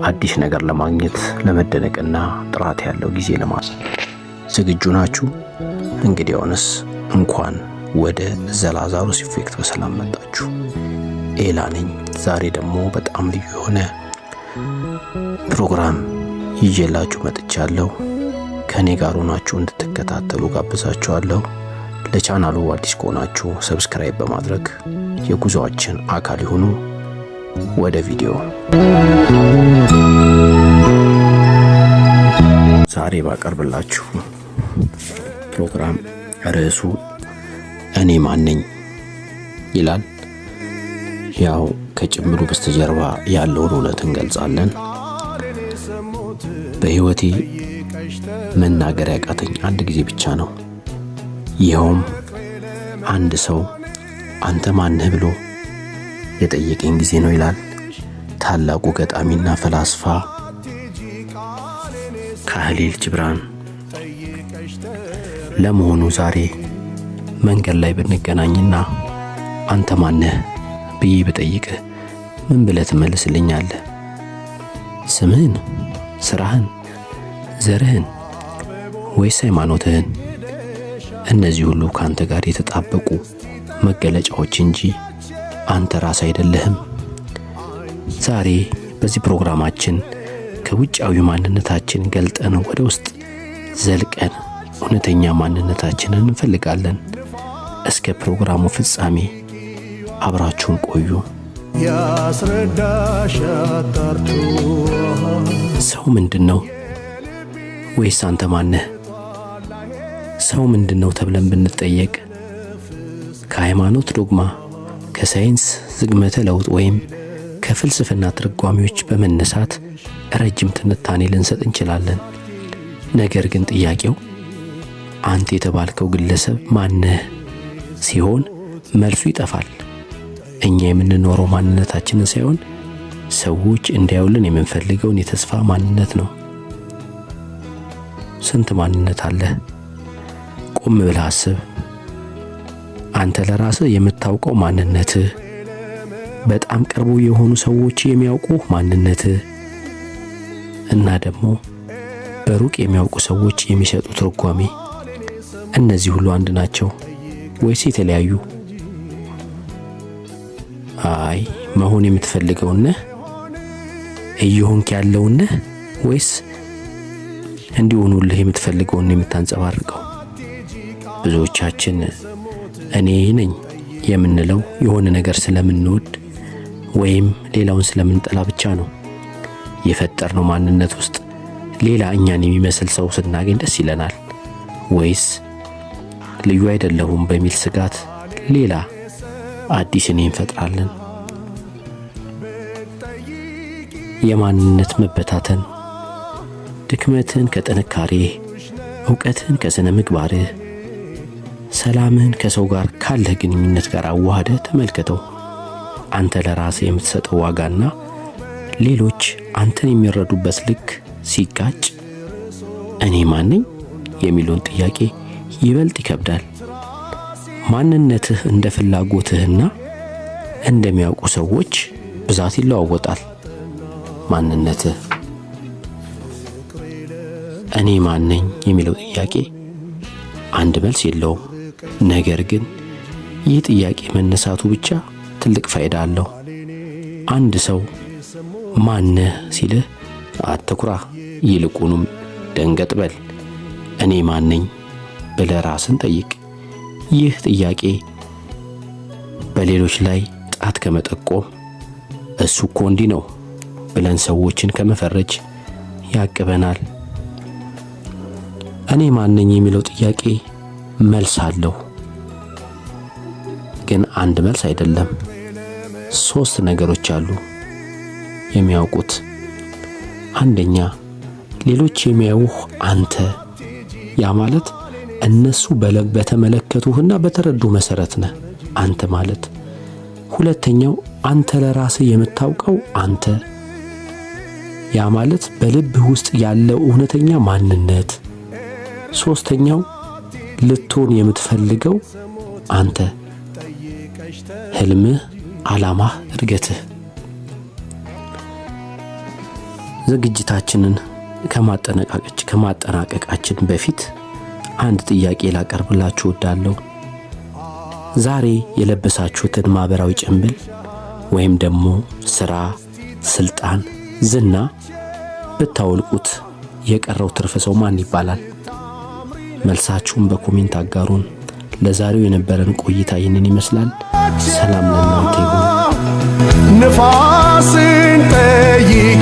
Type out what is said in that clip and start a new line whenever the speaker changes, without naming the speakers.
አዲስ ነገር ለማግኘት፣ ለመደነቅና ጥራት ያለው ጊዜ ለማሳለፍ ዝግጁ ናችሁ? እንግዲያውንስ እንኳን ወደ The Lazarus Effect በሰላም መጣችሁ። ኤላ ነኝ። ዛሬ ደግሞ በጣም ልዩ የሆነ ፕሮግራም ይዤላችሁ መጥቻለሁ። ከእኔ ጋር ሆናችሁ እንድትከታተሉ ጋብዛችኋለሁ። ለቻናሉ አዲስ ከሆናችሁ subscribe በማድረግ የጉዞአችን አካል ይሁኑ። ወደ ቪዲዮ። ዛሬ ባቀርብላችሁ ፕሮግራም ርዕሱ እኔ ማን ነኝ ይላል። ያው ከጭምሩ በስተጀርባ ያለውን እውነት እንገልጻለን። በሕይወቴ መናገር ያቃተኝ አንድ ጊዜ ብቻ ነው። ይኸውም አንድ ሰው አንተ ማነህ ብሎ የጠየቀኝ ጊዜ ነው ይላል ታላቁ ገጣሚና ፈላስፋ ካህሊል ጂብራን። ለመሆኑ ዛሬ መንገድ ላይ ብንገናኝና አንተ ማነህ ብዬ ብጠይቅህ ምን ብለህ ትመልስልኛለህ? ስምህን፣ ስራህን፣ ዘርህን ወይስ ሃይማኖትህን? እነዚህ ሁሉ ከአንተ ጋር የተጣበቁ መገለጫዎች እንጂ አንተ ራስ አይደለህም። ዛሬ በዚህ ፕሮግራማችን ከውጫዊ ማንነታችን ገልጠን ወደ ውስጥ ዘልቀን እውነተኛ ማንነታችንን እንፈልጋለን። እስከ ፕሮግራሙ ፍጻሜ አብራችሁን ቆዩ።
ያስረዳሽ አጣርቶ።
ሰው ምንድን ነው? ወይስ አንተ ማነህ? ሰው ምንድን ነው ተብለን ብንጠየቅ ከሃይማኖት ዶግማ፣ ከሳይንስ ዝግመተ ለውጥ ወይም ከፍልስፍና ትርጓሜዎች በመነሳት ረጅም ትንታኔ ልንሰጥ እንችላለን። ነገር ግን ጥያቄው አንተ የተባልከው ግለሰብ ማነህ ሲሆን መልሱ ይጠፋል። እኛ የምንኖረው ማንነታችንን ሳይሆን ሰዎች እንዲያዩልን የምንፈልገውን የተስፋ ማንነት ነው። ስንት ማንነት አለህ? ቆም ብለህ አስብ። አንተ ለራስህ የምታውቀው ማንነትህ፣ በጣም ቅርቡ የሆኑ ሰዎች የሚያውቁ ማንነትህ እና ደግሞ በሩቅ የሚያውቁ ሰዎች የሚሰጡ ትርጓሜ፣ እነዚህ ሁሉ አንድ ናቸው ወይስ የተለያዩ? አይ፣ መሆን የምትፈልገውን ነህ፣ እየሆንክ ያለውን ነህ ወይስ እንዲሆኑልህ የምትፈልገውን የምታንጸባርቀው? ብዙዎቻችን እኔ ነኝ የምንለው የሆነ ነገር ስለምንወድ ወይም ሌላውን ስለምንጠላ ብቻ ነው። የፈጠርነው ማንነት ውስጥ ሌላ እኛን የሚመስል ሰው ስናገኝ ደስ ይለናል ወይስ ልዩ አይደለሁም በሚል ስጋት ሌላ አዲስ እኔ እንፈጥራለን? የማንነት መበታተን ድክመትን ከጥንካሬህ፣ እውቀትን ከስነ ምግባርህ፣ ሰላምህን ከሰው ጋር ካለህ ግንኙነት ጋር አዋህደህ ተመልከተው። አንተ ለራስህ የምትሰጠው ዋጋና ሌሎች አንተን የሚረዱበት ልክ ሲጋጭ እኔ ማን ነኝ የሚለውን ጥያቄ ይበልጥ ይከብዳል። ማንነትህ እንደ ፍላጎትህና እንደሚያውቁ ሰዎች ብዛት ይለዋወጣል። ማንነትህ እኔ ማን ነኝ የሚለው ጥያቄ አንድ መልስ የለውም። ነገር ግን ይህ ጥያቄ መነሳቱ ብቻ ትልቅ ፋይዳ አለው። አንድ ሰው ማነህ ሲልህ አትኩራ፣ ይልቁንም ደንገጥ በል። እኔ ማን ነኝ ብለህ ራስን ጠይቅ። ይህ ጥያቄ በሌሎች ላይ ጣት ከመጠቆም፣ እሱ እኮ እንዲህ ነው ብለን ሰዎችን ከመፈረጅ ያቅበናል። እኔ ማን ነኝ የሚለው ጥያቄ መልስ አለው፣ ግን አንድ መልስ አይደለም። ሶስት ነገሮች አሉ የሚያውቁት። አንደኛ፣ ሌሎች የሚያዩህ አንተ፣ ያ ማለት እነሱ በተመለከቱህና በተረዱ መሰረት ነህ አንተ ማለት። ሁለተኛው፣ አንተ ለራስህ የምታውቀው አንተ፣ ያ ማለት በልብህ ውስጥ ያለው እውነተኛ ማንነት። ሶስተኛው፣ ልትሆን የምትፈልገው አንተ። ህልምህ፣ ዓላማህ፣ እድገትህ። ዝግጅታችንን ከማጠናቀቃችን በፊት አንድ ጥያቄ ላቀርብላችሁ እወዳለሁ። ዛሬ የለበሳችሁትን ማህበራዊ ጭንብል ወይም ደግሞ ስራ፣ ስልጣን፣ ዝና ብታወልቁት የቀረው ትርፍ ሰው ማን ይባላል? መልሳችሁን በ comment አጋሩን። ለዛሬው የነበረን ቆይታ ይህንን ይመስላል። ሰላም ለእናንተ ይሁን።
ንፋስን ጠይቄ።